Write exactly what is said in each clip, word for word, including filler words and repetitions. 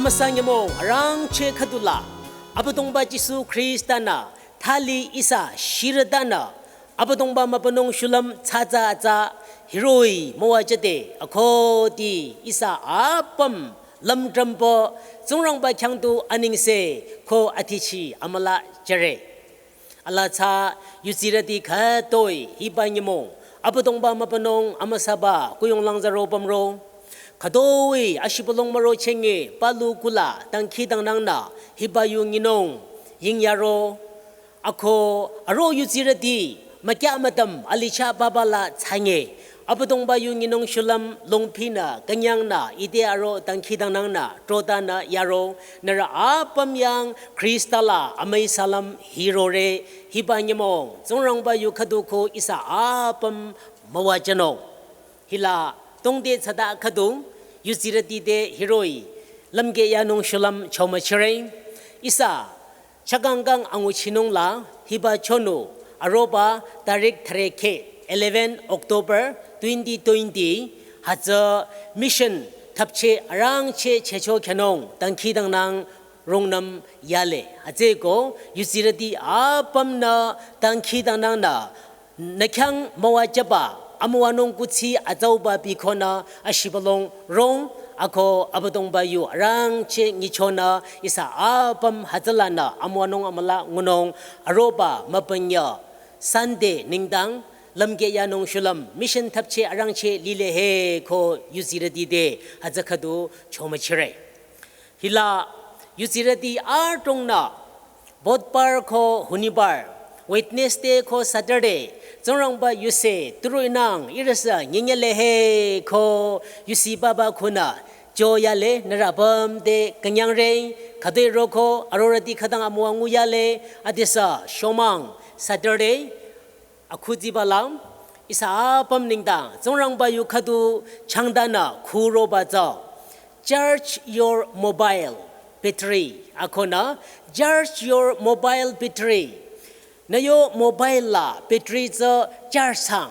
Sangemo arangcheh khüdula Abüdongba Jisu Khrista-nü thali ihsa shirütanü Abüdongba mübünung shulüm tsatsa atsa hiroh-i müwajüde akhudi ihsa apüm lümdrümpü Tsingrangba khyang tu anengse ko athichi amüla jüre. Alaa tsü yudsirüti khütoi hiba nyümong Abüdongba mübünung amüsaba kuyonglang zaro pümro. Khütoi ashibülung müro chenge palu kula dangkhidangnangnü hiba yu nyinung yingyaro. Ako aro yudsirüti mükyah mütüm alicha babala tsange Abüdongba yu nyinung shulüm longphinü künyangnü ite aro dangkhidangnangnü trotanü yaro. Nührü apüm yang Khrista la amüi salüm hirore. Hiba nyümong Tsingrangba yu khüdu ko ihsa apüm müwajünung. Hila tongde tsada khüdu yudsirüti te hiroh-i lümkeh yanung shulüm chomüchire. Ihsa chakangkang anguchinung la hiba chonu aroba tarik thürekheh eleven October twenty twenty hütsü mission thapcheh arangcheh chehcho khyünung dangkhidangnang rungnüm yale. Hütsüeko yudsirüti apümnü dangkhidangnangnü nü khyang müwajüba amüwanung kuthsi atsauba bikhonü ashibülung rong ako Abüdongba yu arangcheh nyichonü ihsa apüm hütsülanü amüwanung amüla ngunung aroba mübünyü Sunday nengdang lümkeh yanung shulüm mission thapcheh arangcheh lile he ko yudsirüti te hütsü khüdu chomüchire. Hila yudsirüti adrongnü Budhbar ko Honibar, Wednesday ko Saturday, Tsingrangba yuse turuinang ihrüsü nyinyele he ko yusi baba khunü jo yale nührü apüm te künyangre. Khütoi roko arorüti khütang amüwa ngu yale adesü shomang Saturday akhudiba la ihsa apüm nengdang Tsingrangba yu khüdu changdanü khuroba tsü charge your mobile battery. Akonü charge your mobile battery. Nü yo mobile la battery tsü charge thsang.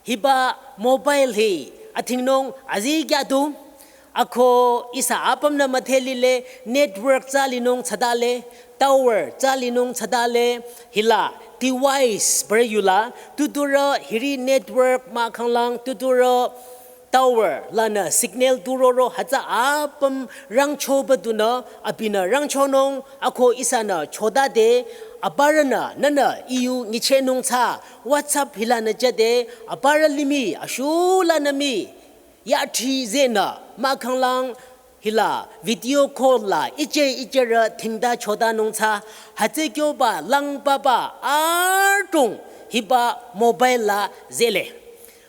Hiba mobile hi athingnung azikyah tu. Ako ihsa apümnü müdhe lile network tsü linung tsüdale, tower tsü linung tsüdale, hila device bürü yula tuturü hiri network mahkhanglang tuturü tower lanü signal turoro hütsü apüm rangchoba dunü abinü rangchonung ako ihsanü chodade aparünü nünü iyu nyichehnung tsü WhatsApp hilanü jüde aparü limih ashulanü mii yathri zehnü mahkhanglang hila video call la ije ijerü thingda chodanung tsü hütsü kyoba lang papa adrong hiba mobile la zehle.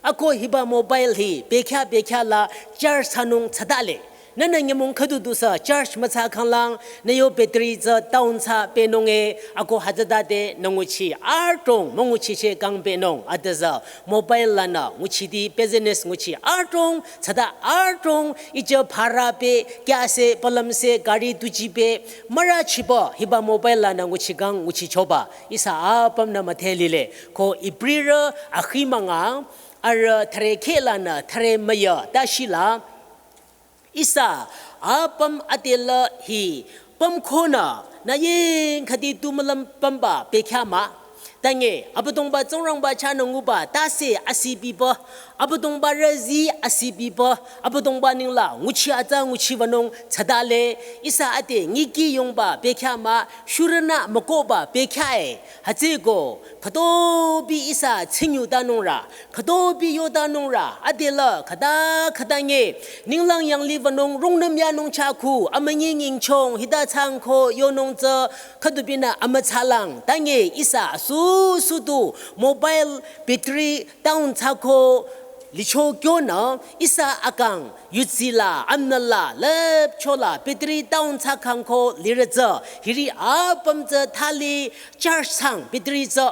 Ako hiba mobile hi bekhyah bekhyah la charge thsanung tsüdale. Nünü nyümong khüdu dusü charge müthsa khanglang nü yo battery tsü down thsa pehnung e ako hütsütade nü nguchi adrong münguchicheh kang pehnung adüzü mobile lanü nguchiti business nguchi adrong tsüta adrong ije bhara pe kyase palümse gari tuji pe mürüchiba hiba mobile lanü nguchi kang nguchichoba ihsa apümnü müdhe lile ko Ibrirü akhi münga arüh thürekheh lanü thüre müyü tashila ihsa apüm adela hi pümkhonü nü ying khüdi tu mülüm pümba bekhyah mah. Tange Abüdongba Tsingrangba chahnü nguba tase asibipü Abüdongba rüzi asibipü Abüdongba nengla nguchi atsa nguchibanung tsüdale ihsa ade ngiki yongba bekhyah mah shurünü mükohba bekhyah e. Hütsüeko khütobi ihsa tsingyutanungrü khütobi yotanungrü adela khüta khüta nge ninglang yanglibanung rungnüm yanung chakhu amünyi nyingchong hita tsangkho yonung tsü khütobinü amütsalang tange ihsa asusu tu mobile battery down thsako licho kyonü ihsa akang yutsila amnala lüpchola battery down thsakhangko lirü tsü hiri apüm tsü thali charge thsang battery tsü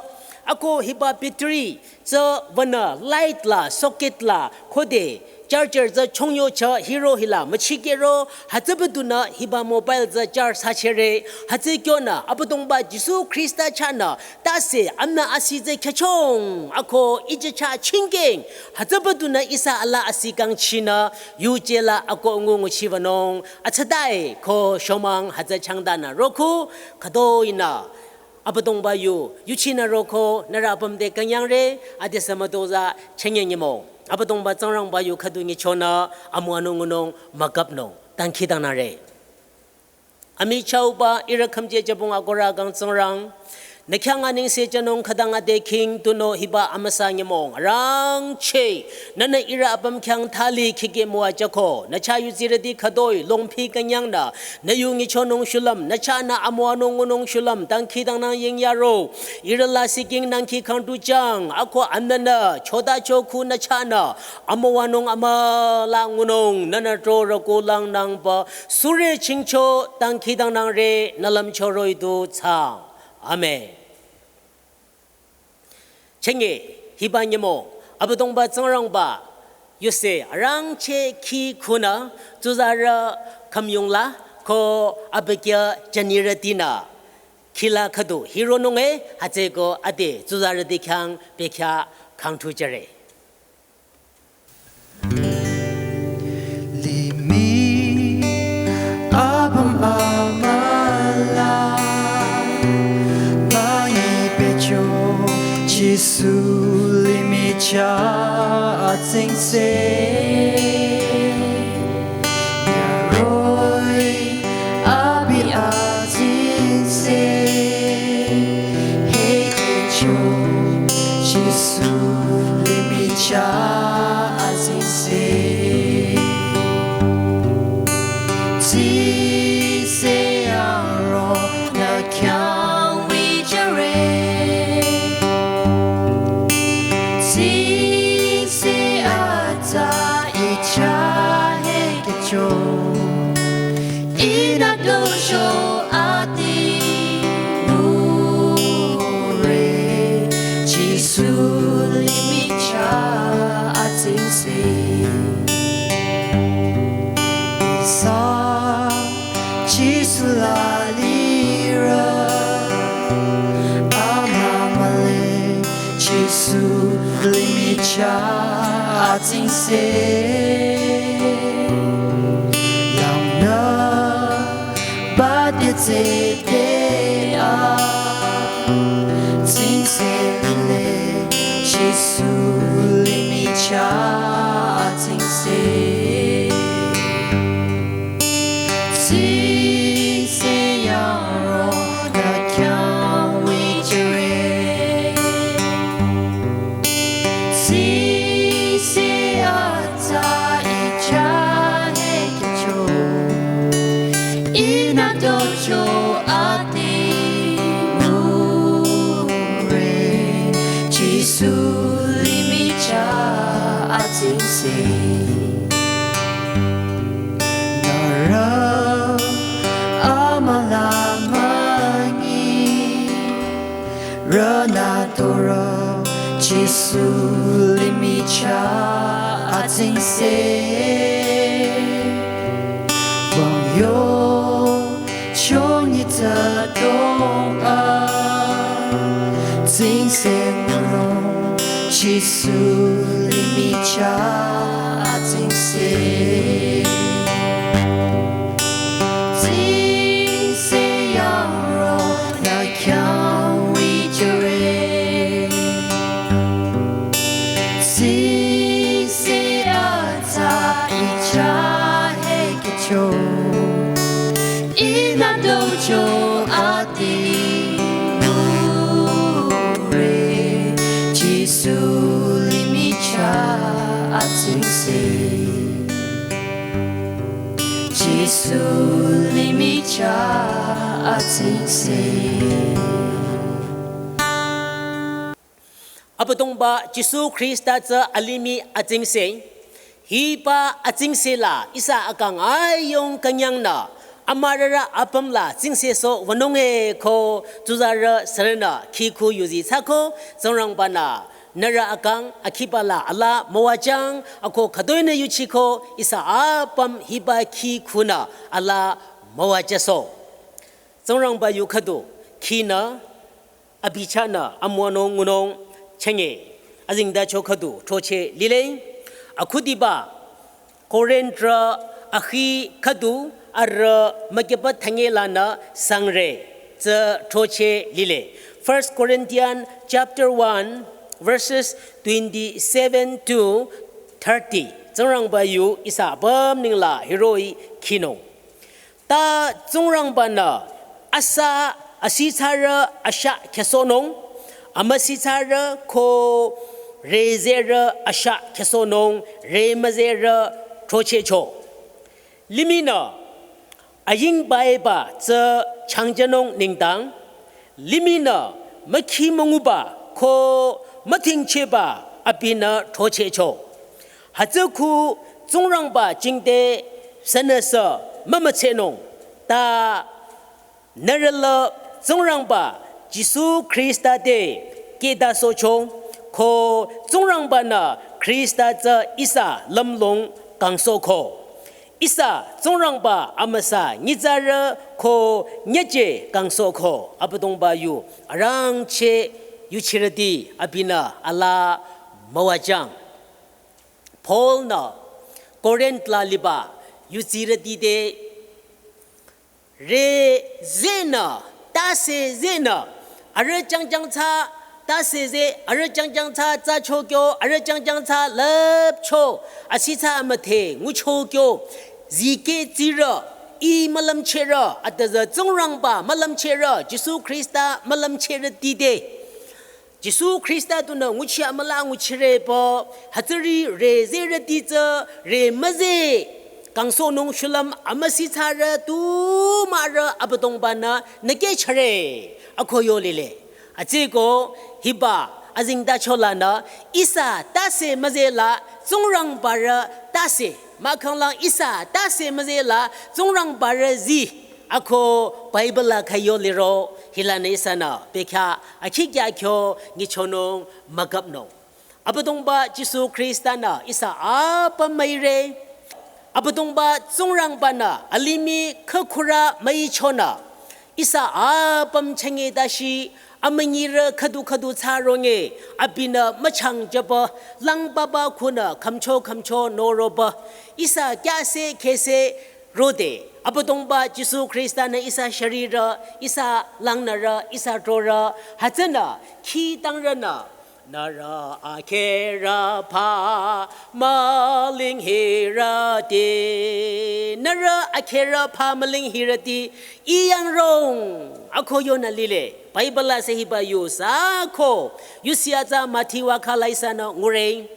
ako hiba battery tsü wünü light la socket la khode charger tsü chongyo chah hiro hila müchikehro, hütsübüdunü hiba mobile tsü charge thsachehre, hütsü kyonü Abüdongba Jisu Khrista chahnü tase amna asi tsü khyüchong, ako ije chah chingkeng, hütsübüdunü ihsa ala asi kangchinü, yuje la ako ngu nguchiwünung, atsütai ko shomang hütsü changdanü roko, khütoinü Abüdongba yu, yuchinü roko, nührü apüm te künyangre, adesü mütozah, chünye nyümong. Abüdongba Tsingrangba yu khüdu nyichonü, amüwanung ngunung, mükapnung, dangkhidangnangre. Amichahba, ihrü khümje jübong akohrü kang Tsingrang, nü khyang anengse jünung khütang ade khing tunüo hiba amüsa nyümong, arangcheh, nünü ihrü apüm khyang thali khikeh müwajüko, nü chah yuzirüti khütoi, longpi künyangnü, nü yu nyichonung shulüm, nü chahnü amüwanung ngunung shulüm, dangkhidangnang yingyaro. Ihrü la siking nangki khangtujang, ako amnanü, chotacho khu nü chahnü, amüwanung amüla ngunung, nünü tro roko langnangba, sure chingcho, dangkhidangnangre, nü lümcho roh-i du thsaang. Amen. Chünye, hiba nyümong, Abüdongba Tsingrangba, yuse arangcheh khi khunü, tsuzarü khümyungla, ko abükyü jünirütinü, khila khüdu hironung e, hütsüeko ade tsuzarüti khyang bekhyah khangtujüre. Limih apüm amüla, bayi pehcho Jisu limih chah atsingse. Yaroh-i abi atsingse, hekehcho Jisu limih chah atsingse. Tsingse aro nü khyang wijüre. Tsingse atsa ih chah hekehcho. Ihnü docho ati ngure, Jisu limih chah atsingse. Ihsa Jisu la lirü, amü mühle Jisu limih chah atsingse. Langnü bade tsede a, tsingse lile Jisu limih chah atsingse. Tsingse yaro nü khyang wijüre. Tsingse atsa ih chah hekehcho. Ihnü docho ati ngure, Jisu limih chah atsingse. Nührü amüla münyi, rünü torü Jisu limih chah atsingse. Wüng yo chonyi tsü dong a, tsingse ngurong Jisu limih chah atsingse. Tsingse yaro nü khyang wijüre. Tsingse atsa ih chah hekehcho. Ihnü docho ati ngure, Jisu limih chah atsingse. Jisu limih chah atsingse. Abüdongba Jisu Khrista tsü alimih atsingse. Hiba atsingse la ihsa akang ayung künyangnü, amürarü apüm la tsingsesoh wünung e ko tsuzarü sürünü khikhu yuzi thsako, Tsingrangba-nü Nührü akang akhiba la ala müwajüng, ako khütoinü yuchiko ihsa apüm hiba khi khunü ala müwajüsoh. Tsingrangba yu khüdu khinü abi chahnü amüwanung ngunung chenge. Azengtacho khüdu throcheh lile. Akhudiba Korintrü akhi khüdu arüh mükyüba thanye lanü sangre tsü throcheh lile. First Corinthians chapter one, verses twenty-seven to thirty. Tsingrangba yu ihsa apüm nengla hiroh-i khinung. Ta Tsingrangba-nü asa asithsarü ashah khehsohnung, amüsithsarü ko rezerü ashah khehsohnung, remüzerü throchehcho. Limihnü ayingba eba tsü changjünung nengdang, limihnü mükhi münguba ko müthingchehba abinü throchehcho. Hütsü khu Tsingrangba jingte sünüsü mümütsehnung, ta nührü la Tsingrangba Jisu Khrista te kihdasohcho, ko Tsingrangba-nü Khrista tsü ihsa lümlong kangsohko. Ihsa Tsingrangba amüsa nyitsarü ko nyeje kangsohko. Abüdongba yu arangcheh yuchirüti abinü ala müwajüng. Paul-nü Korinth la liba yudsirüti te rezehnü, tase zehnü, arüh jangjang tsü tase zeh, arüh jangjang tsü tsacho kyo, arüh jangjang tsü lüpcho, asithsa amüdhe ngucho kyo, zikeh tsirü, ih mülümchehrü, atüzü Tsingrangba mülümchehrü, Jisu Khrista mülümchehrüti te Jisu Khrista tunü nguchi amüla nguchirepü, hütsüri rezehrüti tsü remüzeh kangsohnung shulüm amüsithsarü tu mahrü Abüdongba-nü nükehchare, ako yo lile. Hütsüeko hiba azengtacho lanü ihsa tase müzeh la Tsingrangba rü tase, mahkhang lang ihsa tase müzeh la Tsingrangba rü zi, ako Bible la khayo liro, hilanü ihsanü bekhyah akhi kya kyo nyichonung mükapnung. Abüdongba Jisu Khrista-nü ihsa apüm müire. Abüdongba Tsingrangba-nü alimih khükhurü müichonü ihsa apüm chenge tashi amünyirü khüdu khüdu thsaronge, abinü müchangjüba, langbaba khunü khümcho khümcho noroba, ihsa kyase khese rode, Abüdongba Jisu Khrista-nü ihsa sharirü, ihsa langnürü, ihsa trorü, hütsünü, khi tangrünü, nührü akherü pha mülinghirüti, nührü akherü pha mülinghirüti, ih yangrong, ako yonü lile. Bible la se hiba yu sako, yusi atsa Matthew akha la ihsanü ngure.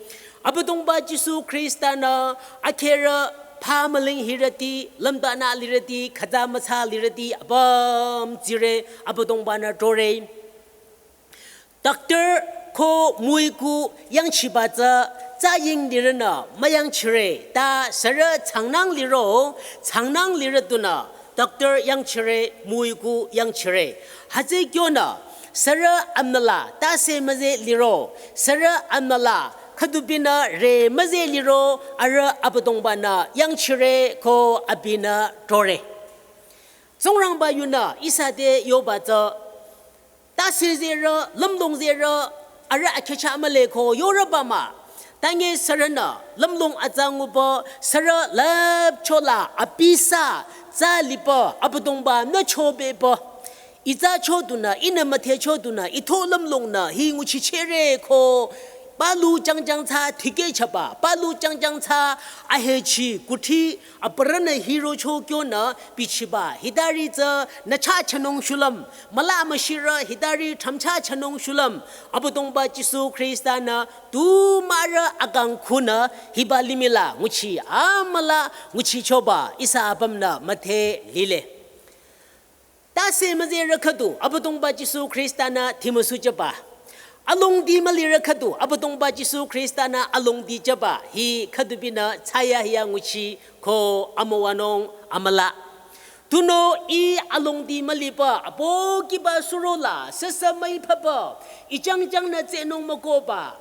Abüdongba Jisu Khrista-nü akherü pha mülinghirüti, lümdanü lirüti, khüta mütsa lirüti, apüm tsire, Abüdongba-nü trore. Doctor ko müiku yangchiba tsü, tsü ying lirünü müyangchire, ta sürü tsangnang liro, tsangnang lirü tunü, doctor yangchire, müiku yangchire. Hütsü kyonü, sürü amüla tase müzeh liro, sürü amüla khüdubinü re müzeh liro, arüh Abüdongba-nü yangchire ko abinü trore. Tsingrangba yunü ihsa te yoba tsü, tase zehrü, lümlong zehrü, arüh akhecha mühle ko yorüba mah. Tange sürünü, lümlong atsa nguba, sürü lüpcho la abisa, tsü liba, Abüdongba-nü chobeba. Ih tsacho tunü, ihnü müdhecho tunü, ih tho lümlongnü, hi nguchichehre ko, palu jangjang tsü tikehchaba, palu jangjang tsü ahechi, kuthi, aparünü hirocho kyonü bichiba, hitari tsü nücha chanung shulüm, müla müshirü hitari thamcha chanung shulüm, Abüdongba Jisu Khrista-nü tu mahrü akang khunü hiba limih la nguchi amüla nguchichoba ihsa apümnü müdhe lile. Tase müzehrü khüdu Abüdongba Jisu Khrista-nü dhimüsujüba. Alongdi mülirü khüdu Abüdongba Jisu Khrista-nü alongdi jüba. Hi khüdubinü thsayahiya nguchi ko amüwanung amüla. Tunüo ih alongdi müliba, apohkiba surola, süsü müiphaba, ih jangjangnü tsehnung mükohba,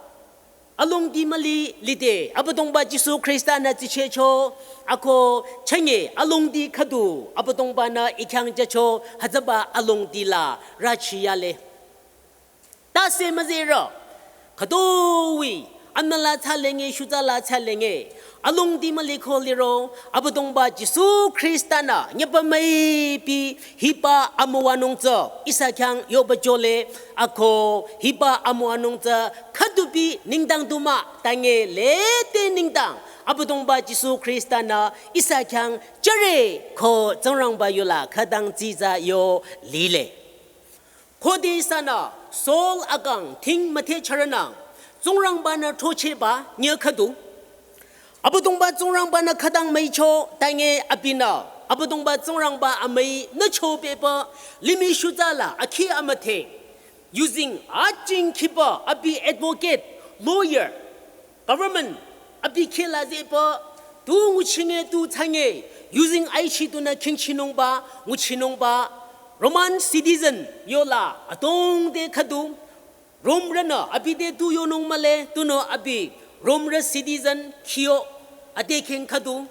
alongdi müli lide, Abüdongba Jisu Khrista-nü tsichehcho, ako chünye alongdi khüdu, Abüdongba-nü I khyang jücho, hütsüba alongdi la rüchiyale. Tase müzerü, khütoi, amnü la thsalenge, shutsa la thsalenge, alongdi müliko liro, Abüdongba Jisu Khrista-nü nyüpa müipi hiba amüwanung tsü ihsa khyang yoba jole, ako hiba amüwanung tsü khüdupi nengdang du mah, tange lete nengdang Abüdongba Jisu Khrista-nü ihsa khyang jüre ko Tsingrangba yola khütang dsitsa yo lile. Khode ihsanü Saul akang thing müthehchüronang, Tsingrangba-nü throchehba nyü khüdu, Abüdongba Tsingrangba-nü khütang müicho, tange abinü Abüdongba Tsingrangba amüi nücho pehpü, limih shutsa la akhi amüdhe, yuzeng ajing khiba abi advocate, lawyer, government abi kheh la zehpü, tu nguchinge tu thsange, yuzeng aichi tunü khingchinungba, nguchinungba, Roman citizen yola adrong te khüdu, Romrünü abi te tu yonung mühle, tunüo abi Romrü citizen khiyo, ade kheng khüdu,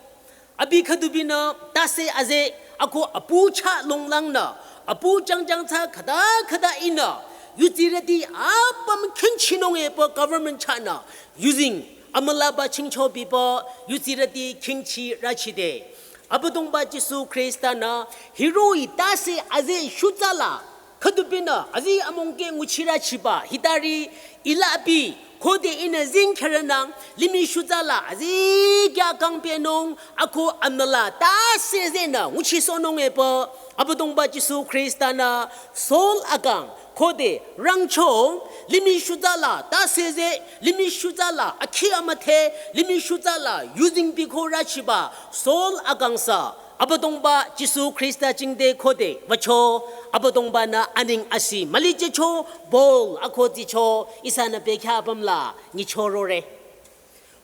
abi khüdubinü tase aze, ako apu chah longlangnü, apu jangjang thsa khüta khüta ihnü, yudsirüti apüm khingchinung epü government chahnü, yuzeng amülaba chingcho bipü, yudsirüti khingchi rüchide. Abüdongba Jisu Khrista-nü hiroh-i tase aze shutsa la khüdubinü azi amungke nguchirüchiba hitari, ila abi khode ihnü zingkherünang, limih shutsa la azikyah kangpehnung, ako amnü la tase zenü nguchisohnung epü, Abüdongba Jisu Khrista-nü Saul akang khode rangcho, limih shutsa la tase ze, limih shutsa la akhi amüdhe, limih shutsa la yuzeng biko rüchiba Saul akang sü Abüdongba Jisu Khrista jingte khode wücho, Abüdongba-nü aning asi mülijücho, Paul ako tsicho, ihsanü bekhyah apüm la nyichorore.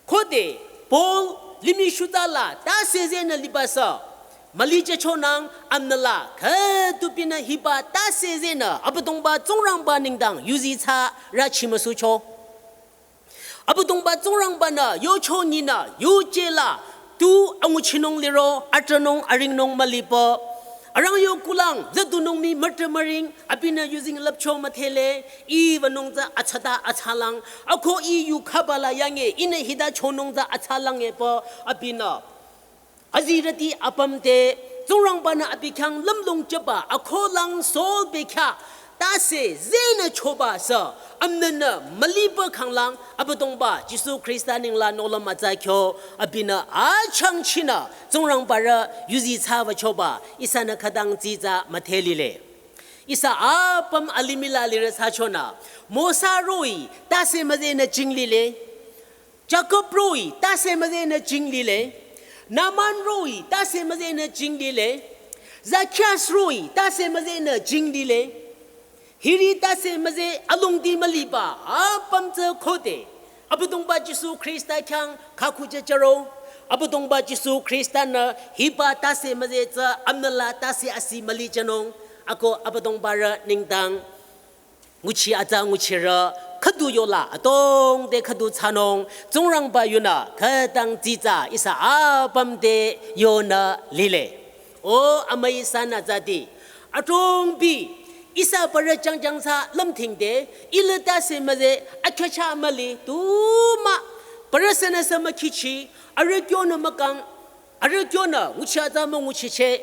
Khode Paul limih shutsa la tase zenü liba sü mülijüchonang, amnü la khüdupinü hiba tase zenü Abüdongba Tsingrangba nengdang yuzi thsa rüchimüsucho. Abüdongba Tsingrangba-nü yocho nyinü yuje la tu anguchinung liro, atranung aringnung mülipü, arang yo kulang züdunung mii mütre müring, abinü yuzeng lüpcho müdhele, ih wünung tsü athsata athsalang, ako ih yu khaba la yange, ihnü hita chonung tsü athsalang epü, abinü azirüti apüm te, Tsingrangba-nü abi khyang lümlong jüba akohlang Saul bekhyah tase zenü choba sü, amnünü mülipü khanglang Abüdongba Jisu Khrista nengla nohlüm atsa kyo, abinü achangchinü Tsingrangba rü yuzi thsa wüchoba ihsanü khütang dsitsa müdhe lile. Ihsa apüm alimih la lirü thsachonü, Mosa roh-i tase müzenü jing lile. Jakob roh-i tase müzenü jing lile. Naaman roh-i tase müzenü jing lile. Zakias roh-i tase müzenü jing lile. Hiri tase müze alongdi müliba apüm tsü khode Abüdongba Jisu Khrista khyang khakhu jüjüro. Abüdongba Jisu Khrista-nü hiba tase müze tsü amnü la tase asi mülijünung. Ako Abüdongba rü nengdang nguchi atsa nguchirü khüdu yola adrong te khüdu thsanung, Tsingrangba yunü khütang dsitsa ihsa apüm te yonü lile. O amüi sanü zati, adrongpi ihsa parü jangjang thsa lümthingde, ihlü tase müze akhyücha müli tu mah, parü sünüsü mükhichi, arüh kyonü mükang, arüh kyonü nguchi atsa münguchicheh,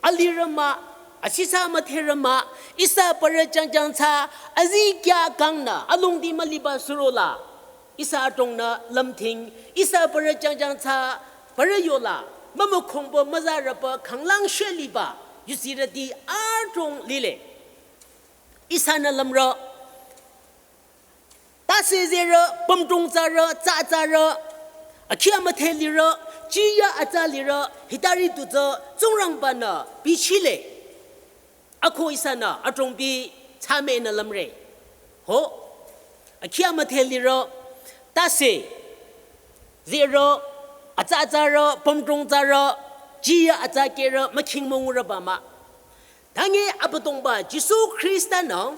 alirü mah, asisa müdherü mah, ihsa parü jangjang thsa azikyah kangnü alongdi müliba surola, ihsa adrongnü lümthing, ihsa parü jangjang thsa parü yola mümükhongpü müzarüpü khanglang sheliba yusirüti adrong lile. Ihsanü lümrü, tase zerü, pümdrong tsarü, tsa tsarü, akhi amüdhe lirü, jiyü atsa lirü, hitari tu tsü Tsingrangba-nü bichile. Ako ihsanü adrongpi thsamenü lümre. Ho, akhi amüdhe lirü, tase zerü, atsa tsarü, pümdrong tsarü, jiyü atsa kehrü mükhing müngurüba mah. Tange Abüdongba Jisu Khrista-nü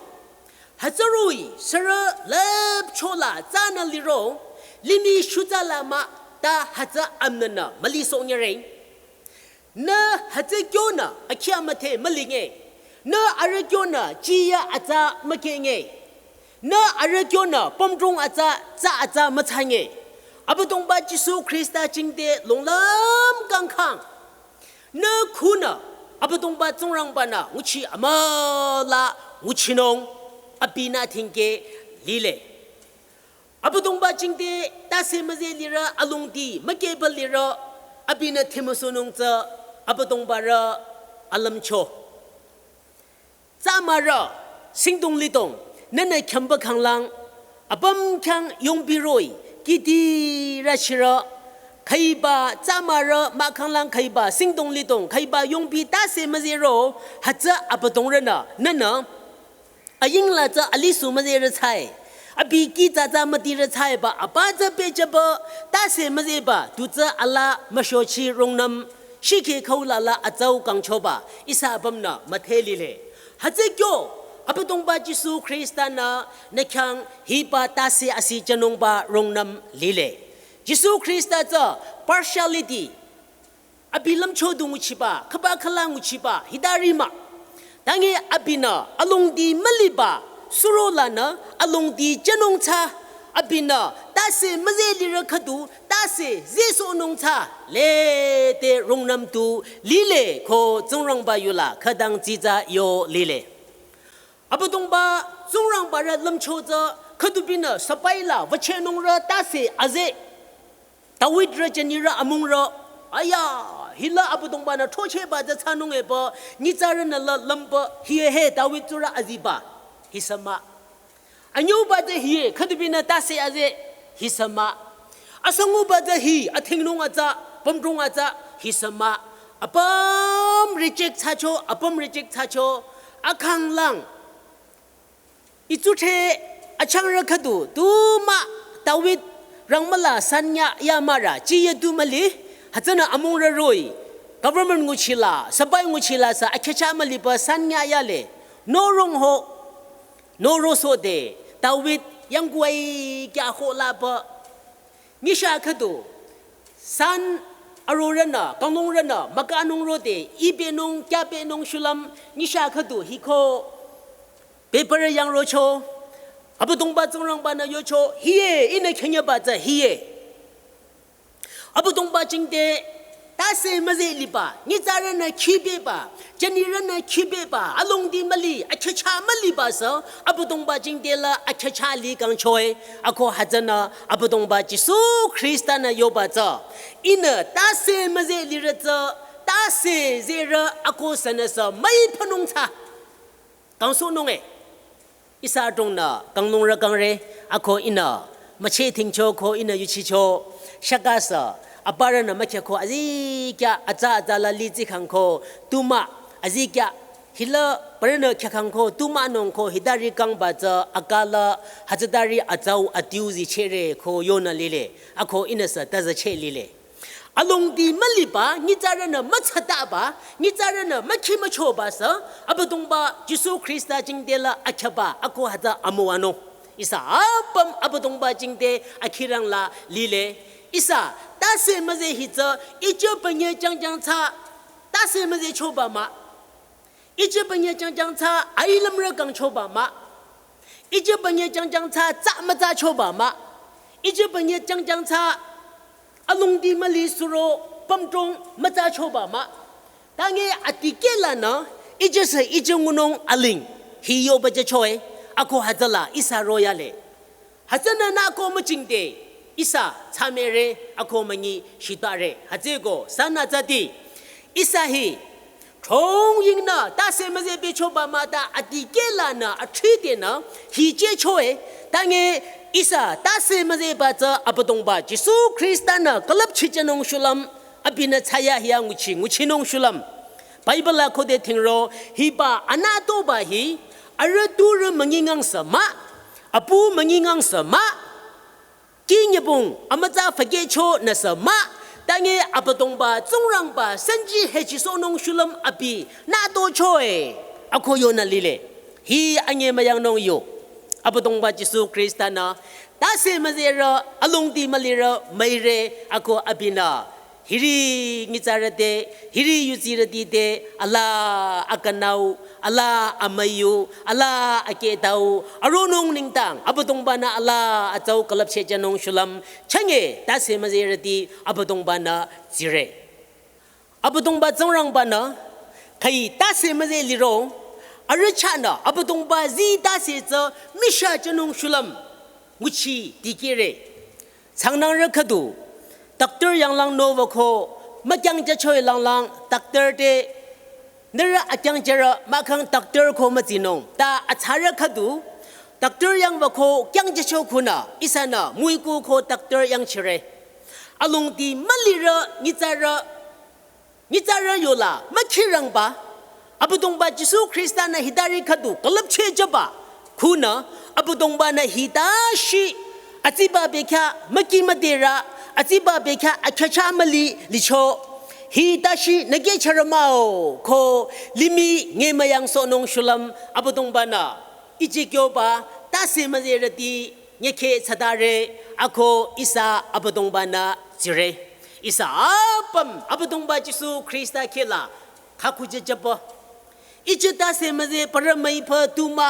hütsüroh-i sürü lüpchola tsanü liro, Limih shutsa la mah ta hütsü amnünü müli sohnyere. Nü hütsü kyonü akhya müthe mülinge. Nü arüh kyonü chiya atsa mükenge. Nü arüh kyonü pümdrong atsa tsa atsa mütsange. Abüdongba Jisu Khrista jingte longlüm kangkhang. Nü khunü Abüdongba Tsingrangba-nü nguchi amüla nguchinung abinü thingke lile. Abüdongba jingte tase müze lirü alongdi mükeba lirü abinü thimüsunung tsü Abüdongba rü alümcho. Tsamarü singdong lidong nünü khyamba khanglang apüm khyang yongbiroh-i kiti rü shirü khüiba tsamarü mah khanglang khüiba singdong lidong khüiba yongbi tase müzero hütsü Abüdongrünü nünü ayingla tsü alisu müzerü tsai. Abi ki tsatsa mütirü tsaiba apa tsü pehjüba tase müzeba tu tsü ala müshochi rungnüm shikhe khaulala atsau kangchoba ihsa apümnü müthe lile. Hütsü kyo Abüdongba Jisu Khrista-nü nü khyang hiba tase asi jünungba rungnüm lile. Jisu Khrista tsü partiality abi lümcho du nguchiba, khüba khüla nguchiba, hitari mah. Tangi abinü alongdi müliba, surolanü alongdi jünung tsü, abinü tase müze lirü khüdu, tase zesohnung tsü, lete rungnüm tu lile ko Tsingrangba yula khütang tsitsa yo lile. Abüdongba Tsingrangba rü lümcho tsü khüdubinü sapaila wüchehnung rü tase aze. David rü jünirü amungrü, aya, hila Abüdongba-nü throchehba tsü thsanung epü, nyitsarünü la lümba, hiye he David tsurü aziba, hisü mah. Anyüba tsü hiye, khüdubinü tase aze, hisü mah. Asanguba tsü hi, athingnung atsa, pümdrong atsa, hisü mah. Apüm reject thsacho, apüm reject thsacho, akhanglang. Itsuthe achangrü khüdu tu mah David rangmüla sanya ya mara chiye tu müli hütsünü amungrü roh-i government nguchila sabai nguchila sü akhecha müliba sanya yale norong ho norosohde David yangguai kya ho laba nyisha khüdu san arorünü kanglungrünü mükanung rode ibenung kyabenung shulüm nyisha khüdu hiko Bebürü yang rocho, Abüdongba Tsingrangba-nü yocho, hiye, ihnü khenyaba tsü hiye. Abüdongba jingte, tase müze liba, nyitsarünü khibeba, jünirünü khibeba, alongdi müli, akhecha müliba sü, Abüdongba jingte la akhecha li kangchoe, ako hütsünü, Abüdongba Jisu Khrista-nü yoba tsü, ihnü tase müze lirü tsü, tase zerü ako sünüsü müi phanung tsü. Kangsohnung-e, ihsa adrongnü kanglungrü kangre, ako ihnü, mücheh thingcho ko ihnü yuchicho, shakasü, aparünü mükhya ko azikyah atsa atsa la litsi khang ko, tu mah, azikyah, hila parünü khyah khang ko, tu mah nung ko, hitari kangba tsü, akala, hütsütari atsau atiu zichehre ko yonü lile, ako ihnüsü tazacheh lile. Alongdi müliba, nyitsarünü mütsataba, nyitsarünü mükhi müchoba sü, Abüdongba Jisu Khrista jingte la akhyaba, ako hütsü amüwanung. Ihsa apüm Abüdongba jingte akhirang la lile. Ihsa, tase müze hi tsü, ije panye jangjang tsü, tase müze choba mah. Ije panye jangjang tsü ailümrü kangchoba mah. Ije panye jangjang tsü tsa mütsa choba mah. Ije panye jangjang tsü alongdi müli suro pümdrong mütsa choba mah. Tangi atikehlanü ije sü ije ngunung aling hi yoba je choe ako hütsüla ihsa royale. Hütsünü nü ko müjingde, ihsa tsamere, ako münyi shitare. Hütsüeko, sanü tsüti. Ihsa hi, throngyingnü, tase müze bechoba mah ta atikehlanü, athridenü, hi jechoe, tangi ihsa, tase müzeba tsü Abüdongba, Jisu Khrista-nü, külüpchijünung shulüm, abinü tsaya hiya nguchi, nguchinung shulüm. Bible la khode thingro, hiba anatoba hi, arüh tsurü münyingang sü mah, apu münyingang sü mah, kinyebung amütsa fükehcho nü sü mah, tangi Abüdongba Tsingrangba senji hechisohnung shulüm abinü tochoe, ako yonü lile. Hi anyemüyangnung yo. Abüdongba Jisu Khrista-nü, Tase müzerü, alongdi mülirü, müire, ako abinü. Hiri nyitsarü te, hiri yutsirüti te, ala akanau, ala amüyu, ala aketau, aronung nengdang, Abüdongbanü ala atsau külüpchehjünung shulüm, chünye, tase müzerüti, Abüdongbanü tsire. Abüdongba Tsingrangbanü, khüi tase müze liro, arüh chahnü, Abüdongba zi tase tsü, misha jünung shulüm, nguchi dikehre. Tsangnangrü khüdu, doctor yanglang nowüko, mükyang jüchoi langlang, doctor te, nührü akyang jürü, mahkhang doctor ko mütsinung, ta atsarü khüdu, doctor yangwüko, kyang jücho khunü, ihsanü, müiku ko doctor yangchire. Alongdi mülirü, nyitsarü, nyitsarü yola, mükhirangba, Abüdongba Jisu Khrista-nü hitari khüdu, külüpchehjüba, khunü, Abüdongbanü hitashi, atsiba bekhyah, müki müderü, atsiba bekhyah, akhyücha müli, licho, hitashi, nüke chürü mah-o, ko, limih, nge müyangsohnung shulüm, Abüdongbanü, ije kyoba, tase müzerüti, nyekhe tsatare, ako ihsa Abüdongbanü tsire. Ihsa apüm Abüdongba Jisu Khrista khehla khakujejüba. Ije tase müze parü müipü tumü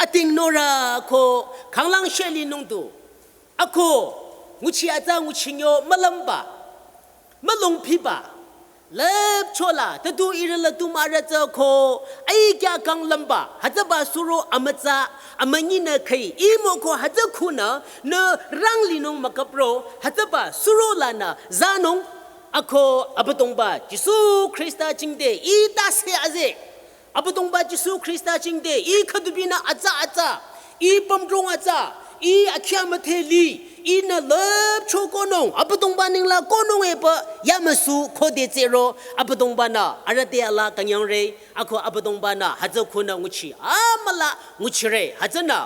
ating norü ko khanglang sheli nungdu. Ako nguchi atsa nguchinyo mülümba. Mülungphiba. Lüpchola, tadu irüla tumü arüh tsü ko, aikya kang lümba, hütsüba suro amütsa, amünyinü khüi, imoko hütsü khunü, nü ranglinung mükapro, hütsüba suro lanü, zanung, ako Abüdongba, Jisu Khrista jingte, i tase aze, Abüdongba Jisu Khrista jingte, i khüdubinü atsa atsa, i pümdrong atsa, i akhyamüthe li, inü lüpcho konung, Abüdongba ninglang konung epü, yamüsu khode tsero, Abüdongbanü, arüh te ala künyangre, ako Abüdongbanü, hütsü khunü nguchi, amüla nguchire, hütsünü,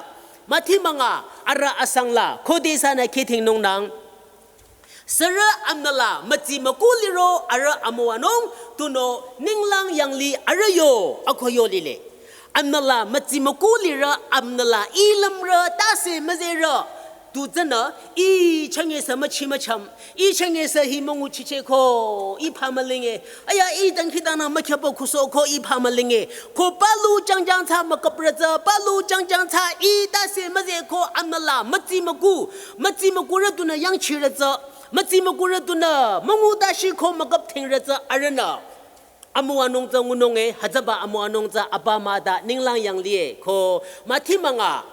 müthimünga, arüh asangla, khode ihsanü khidhingnungnang, sürü amnüla mütsi müku liro arüh amüwanung tunüo ninglang yanglih arüh yo ako yo lile. Amnüla mütsi müku lirü amnüla i lümrü tase müzerü tu tsünü i chünye sü müchi mücham, i chünye sü hi münguchicheh ko i pha mülinge. Aya i dangkhidangnang mükhyapü kuso ko i pha mülinge. Ko palu jangjang tsü mükaprü tsü, palu jangjang tsü i tase müze ko amnüla mütsi müku, mütsi mükurü tunü yangchirü tsü, mütsi mükurü tunü müngu tashi ko mükapdhingrü tsü arühnü. Amüwanung tsü ngununge, hütsüba amüwanung tsü apa müta ninglang yanglih e ko müthimünga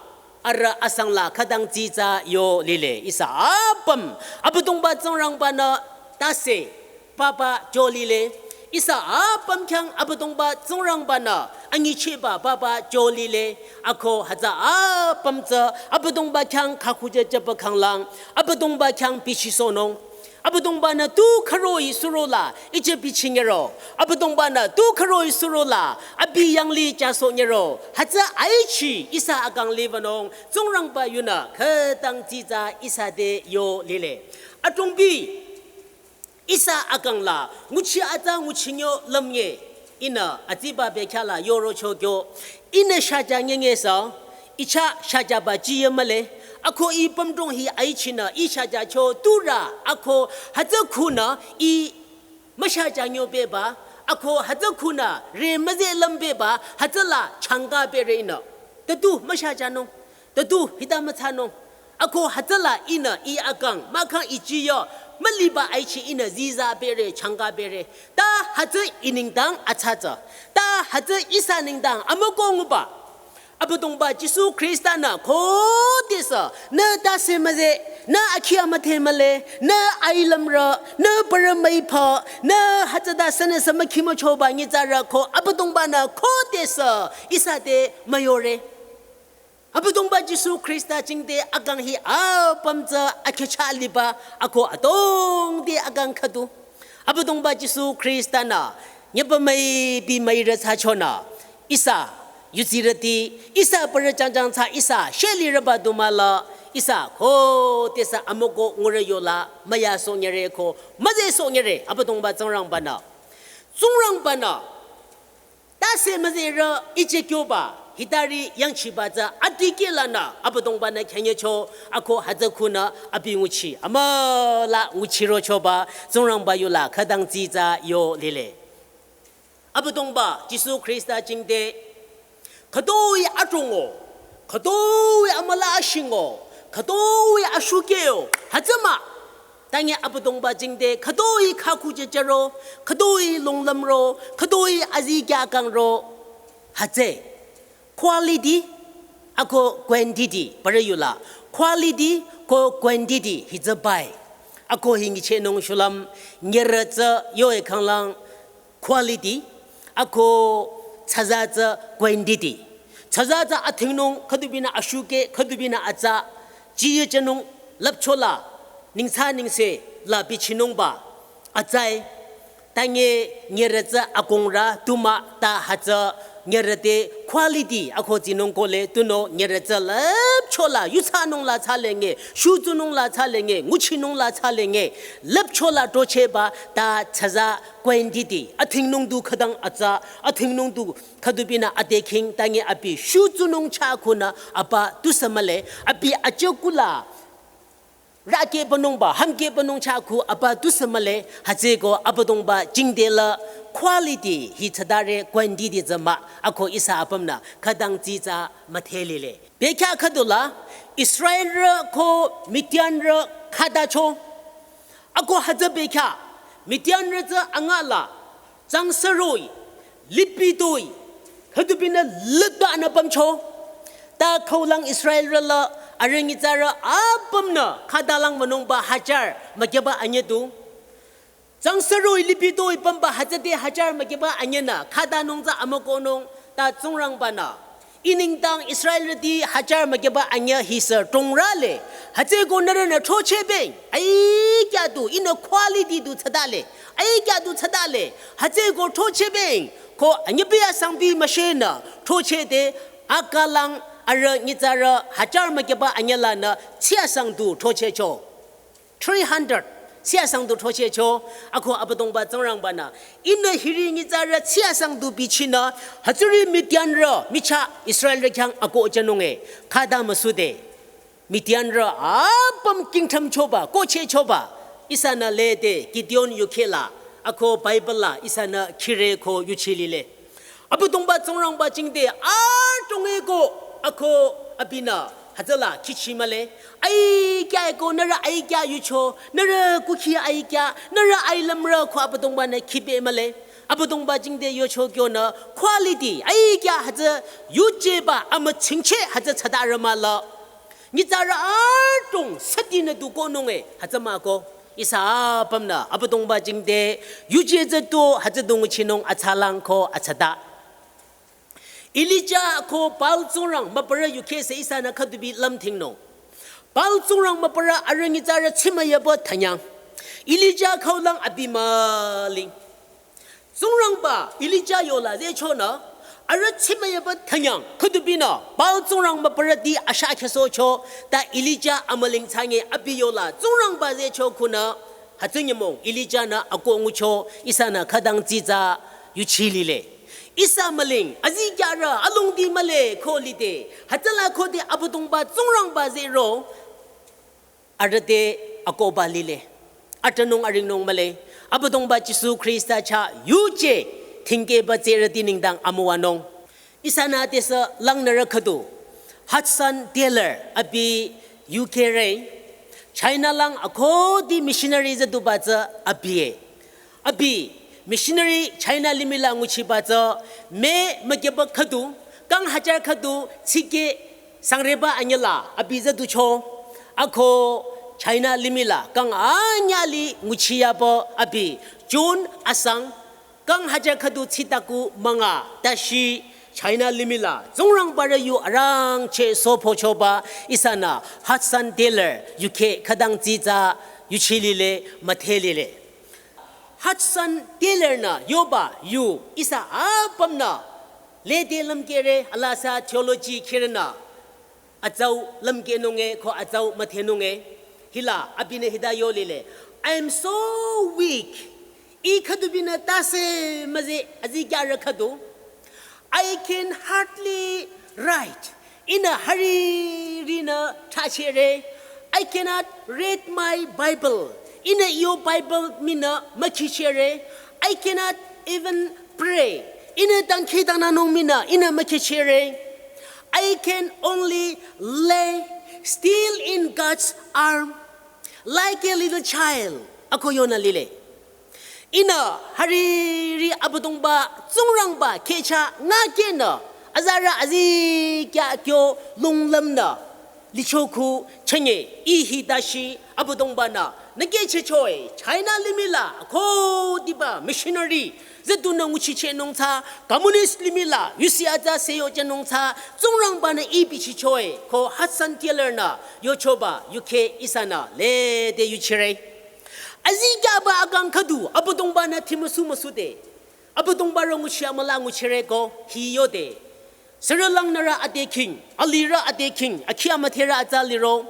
arüh asangla khütang tsitsa yo lile. Ihsa apüm, Abüdongba Tsingrangbanü tase papa jo lile. Ihsa apüm khyang Abüdongba Tsingrangbanü anyichehba papa jo lile. Ako hütsü apüm tsü Abüdongba khyang khakujejüba khanglang, Abüdongba khyang bichisohnung. Abüdongbanü tu khüroh-i surola ije bichinyero. Abüdongbanü tu khüroh-i surola abi yanglih jasohnyero. Hütsü aichi ihsa akang liwünung Tsingrangba yunü khütang tsitsa ihsa te yo lile. Atongbi ihsa akangla, nguchi atsa nguchinyo lümnge, ihnü atsiba bekhyahla yorocho kyo, ihnü shaja nyengesü, i chah shajaba jiye mühle, ako i pümdrong hi aichinü, i shajacho turü, ako hütsü khunü, i müshajanyo beba, ako hütsü khunü, re müze lüm beba, hütsüla changka bere ihnü. Tatu müshajanung, tatu hita mütsanung. Ako hütsüla ihnü i akang, mahkhang i chiyo, müliba aichi ihnü ziza bere, changka bere. Ta hütsü i nengdang atsatsü. Ta hütsü ihsa nengdang amüko nguba. Abüdongba Jisu Khrista-nü khodesü, nü tase müze, nü akhi amüdhe mühle, nü ailümrü, nü parü müipü, nü hütsüta sünüsü mükhi müchoba nyitsarü ko, Abüdongba-nü khodesü, ihsa te müyore. Abüdongba Jisu Khrista jingte akang hi apüm tsü akhecha liba ako adrong te akang khüdu. Abüdongba Jisu Khrista-nü nyeba müipi müire thsachonü ihsa yudsirüti ihsa parü jangjang thsa ihsa shelirüba du mahla ihsa khodesü amüko ngure yola müyasohnyüre ko müzesohnyüre Abüdongba Tsingrangba-nü. Tsingrangba-nü tase müzerü ije kyoba, Hitari yangchiba tsü adikehlanü Abüdongba-nü khyünyücho ako hütsü khunü abi nguchi. Amüla nguchirochoba Tsingrangba yula khütang tsitsa yo lile. Abüdongba Jisu Khrista jingte khütoi adrongo, khütoi amüla ashingo, khütoi ashukeo, hütsü mah. Tangi Abüdongba jingte khütoi khakhu jejero, khütoi longlümro, khütoi azikyah kangro, hütsü. Quality ako quantity, parü yula. Quality ko quantity hi tsü bai. Ako hi nyichehnung shulüm, nyirü tsü yoe khanglang quality, ako tsüza tsü quantity. Tsüza tsü athingnung khüdubinü ashuke, khüdubinü atsa, jiye jünung lüpchola, ningsa ningse la bichinungba, atsai, tangi nyirü tsü akongrü tumah ta hütsü nyirü te quality ako tsinung kohle tunüo nyirü tsü lüpchola, yutsanung la thsalenge, shutsunung la thsalenge, nguchinung la thsalenge, lüpchola tochehba ta tsüza quantity, athingnung du khütang atsa, athingnung du khüdubinü adekhing tangi abi shutsunung chah khunü apa tusü mühle, abi achekula rükeh banungba, hamkeh banung chah khu apa tusü mühle, hütsüko Abüdongba jingte la quality hi tsütare quantity tsü mah, ako ihsa apümnü khütang tsitsa müdhe lile. Bekhyah khüdula, Israelrü ko Midianrü khatacho. Ako hütsü bekhyah, Midianrü tsü angala, tsangseroi, lipitoi, khüdubinü lüta nü pümcho. Ta khaulang Israelrü la arüh nyitsarü apümnü khatalang münungba hajar mükyüba anyü du. Tsangseroi lipitoi pümba hütsüde hajar mükyüba anyünü khatanung tsü amükohnung ta Tsingrangba-nü, "Ih nengdang Israelrüti hajar mükyüba anyü hisü tongrale, hütsüko nührünü throchehbeng, aikyah du, ihnü quality du tsütale, aikyah du tsütale, hütsüko throchehbeng," ko anyübi asangbi müshenü throchehde, akalang arüh nyitsarü hajar mükyüba anyülanü tsiyasang du throchehcho. Three hundred, tsiyasang du throchehcho, ako Abüdongba Tsingrangba-nü, "Ihnü hiri nyitsarü tsiyasang du bichinü, hütsüri Midianrü michah Israelrü khyang akohjünunge, khata müsude." Midianrü apüm kingthümchoba, kohchehchoba, ihsanü lede Gideon yukhehla, ako Bible la ihsanü khire ko yuchi lile. Abüdongba Tsingrangba jingte adrongeko ako abinü hütsüla khichi mühle. Aikyahko nührü aikyah yucho, nührü kukhi aikyah, nührü ailümrü ko Abüdongba-nü khipe mühle. Abüdongba jingte yocho kyonü quality aikyah hütsü yujeba amüchingcheh hütsü tsütarü mahla. Nyitsarü adrong sütinü du kohnunge hütsü mahko. Ihsa apümnü Abüdongba jingte yuje tsü tu hütsü du nguchinung atsalang ko atsata. Elija ko Baal tsingrang mübürü yukhesü ihsanü khüdubi lümthingnung. Baal tsingrang mübürü arüh nyitsarü tsimüyaba thanyang. Elija khaulang abi müling. Tsingrangba Elija yola zehchonü, arüh tsimüyaba thanyang, khüdubinü Baal tsingrang mübürüti ashah khehsohcho, ta Elija amüling thsange abi yola Tsingrangba zehcho khunü, hütsü nyümong Elija-nü akoh ngucho, ihsanü khütang tsitsa yuchi lile. Ihsa müling, azikyahrü, alongdi mühle ko lide, hütsüla khode Abüdongba Tsingrangba zehro, arüh te akohba lile. Atünung aringnung mühle. Abüdongba Jisu Khrista chah yuje thingkehba tsürüti nengdang amüwanung. Ihsanü tesü langnürü khüdu Hudson Taylor abi U K re. China lang akhudi missionary züduba tsü abi-e. Abi missionary China limih la nguchiba tsü May mükyüba khüdu, kang hajar khüdu tsikeh sangreba anyüla abi züducho. Ako China limih la kang anyüh li nguchiyaba abi June asang, kang hajar khüdu tsitaku münga tashi China limih la Tsingrangbarü yu arangcheh sopochoba ihsanü Hudson Taylor yukheh khütang tsitsa yuchi lile, müdhe lile. Hudson Taylor-nü yoba yu ihsa apümnü lede lümkehre, alasa theology khirünü atsau lümkehnunge ko atsau müdhenunge. Hila abinü hita yo lile, "I am so weak." Ih khüdubinü tase müzeh, azikyahrü khüdu. "I can hardly Right. Ihnü haririnü thachere. I cannot read my Bible. Ihnü iyo Bible mii nü mükhichere. I cannot even pray. Ihnü dangkhidangnangnung mii nü ihnü mükhichere. I can only lay still in God's arm like a little child. Ako yonü lile. Ihnü hariri Abüdongba Tsingrangba khehcha ngakehnü azarü azikyah kyo lunglümnü licho khu chünye. Ih hitashi Abüdongba-nü nükehchehcho-e, China limih la akhudiba missionary züdunü nguchichehnung tsü, communist limih la yusi atsa seyojünung tsü, Tsingrangba-nü ih bichicho-e ko Hudson Taylor-nü yochoba yukheh ihsanü lede yuchire. Azikyahba akang khüdu Abüdongba-nü thimüsu müsude, Abüdongba ro nguchi amüla nguchire ko hi yode. Sürü lang nührü ade khing, alirü ade khing, akhi amüdherü atsa liro.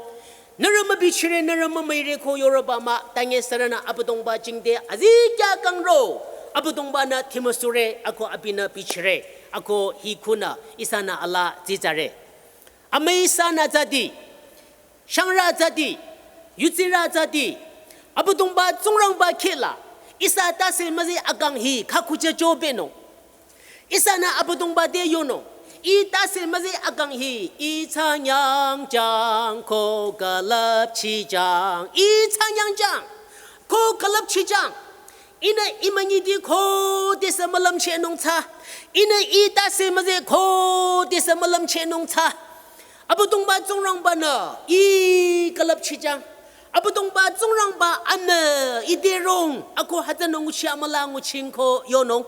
Nührü mübichire, nührü mümüire ko yoroba mah, tange sürünü Abüdongba jingte azikyah kang ro Abüdongba-nü thimüsure, ako abinü bichire, ako hi khunü ihsanü alaa tsitsare. Amüi sanü tsüdi, shangrü tsüdi, yutsirü tsüdi, Abüdongba Tsingrangba khehla ihsa tase müzeh akang hi khakhuchehcho benung. Ihsanü Abüdongba te yonung, ih tase müzeh akang hi, ih tsanyang jang ko külüpchijang, ih tsanyang jang ko külüpchijang. Ihnü ih münyiti khodesü mülümchehnung tsü, ihnü ih tase müzeh khodesü mülümchehnung tsü, Abüdongba Tsingrangba-nü ih külüpchijang. Abüdongba Tsingrangba-nü ite rong, ako hütsünü nguchi amüla nguching ko yonung.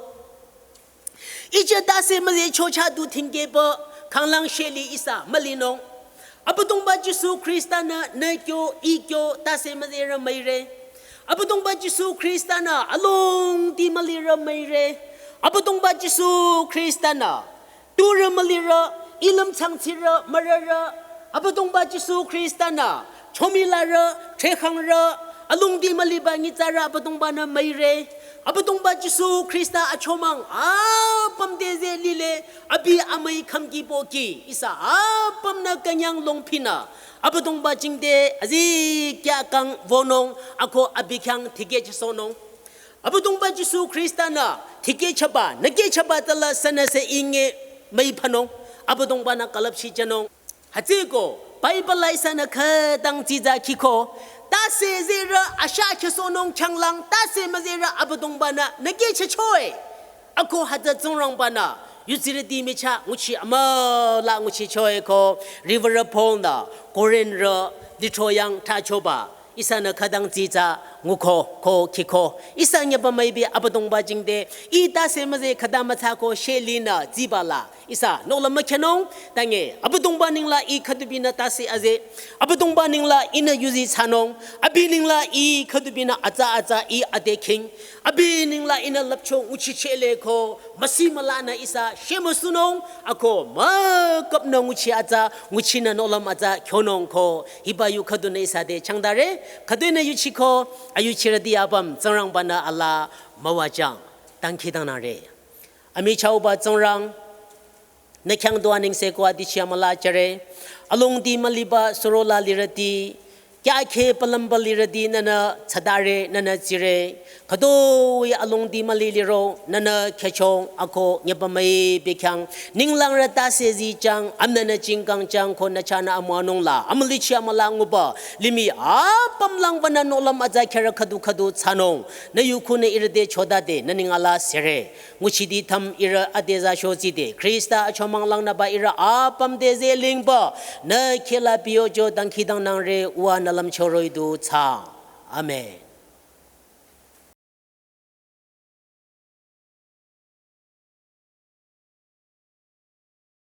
Ije tase müzeh chocha du thingkehpü khanglang sheli ihsa mülinung. Abüdongba Jisu Khrista-nü nü kyo ih kyo tase müzehrü müire. Abüdongba Jisu Khrista-nü alongdi mülirü müire. Abüdongba Jisu Khrista-nü turü mülirü, ilim changchirü mürürü. Abüdongba Jisu Khrista-nü chomilarü, threkhangrü, alongdi müliba nyitsarü Abüdongba-nü müire. Abüdongba Jisu Khrista achomang apüm te zeh lile, abi amüi khümki pohki ihsa apümnü künyang longphinü Abüdongba jingte azikyah kang wünung, ako abi khyang tikehchehsohnung. Abüdongba Jisu Khrista-nü tikehchaba, nükehchaba tala sünüsü inge müipanung, Abüdongba-nü külüpchijünung. Hütsüeko Bible la ihsanü khütang tsitsa khiko, tase zehrü ashah khehsohnung changlang, tase müzehrü Abüdongba-nü nükehchehcho-e. Ako hütsü Tsingrangba-nü yutsirüti michah nguchi amüla nguchicho-e ko, riwürü Paul-nü Korinthrü lithro yang thsachoba ihsanü khütang tsitsa nguko ko khiko. Ihsa nyüpa müipi Abüdongba jingte, ih tase müzeh khüta müthsako shelinü tsiba la ihsa nohlüm mükhenung, tange Abüdongba nengla ih khüdubinü tase azeh, Abüdongba nengla ihnü yuzi thsanung, abi nengla ih khüdubinü atsa atsa ih ade khing, abi nengla ihnü lüpcho nguchichehle ko müsi mülanü ihsa shemüsunung, ako mükapnü nguchi atsa, nguchinü nohlüm atsa khyonung ko, hiba yu khüdunü ihsa te changtare, khüdunü yuchiko, ayuchirüti apüm Tsingrangba-nü alaa müwajüng, dangkhidangnangre. Amichahba Tsingrang, nü khyang du anengse ko adichi amüla jüre. Alongdi müliba surola lirüti, kyakheh palümba lirüti nünü thsadare, nünü tsire. Khütoi alongdi müli liro nünü khehchong, ako nyüpa müipi khyang ninglangrü tase zijüng, amünyinü jingkang jüng ko nü chahnü amüwanung la amülichi amüla nguba limih apüm lang wünü nohlüm atsa kherü khüdu khüdu thsanung. Nü yu khunü ihrü te chodade nü neng alaa sere. Nguchiti tham ihrü ade za shotsi te, Khrista achomang langnüba ihrü apüm te zeh lingba, nü khehla piyocho dangkhidangnangre, uwa nü lümcho roh-i du thsaang. Amen.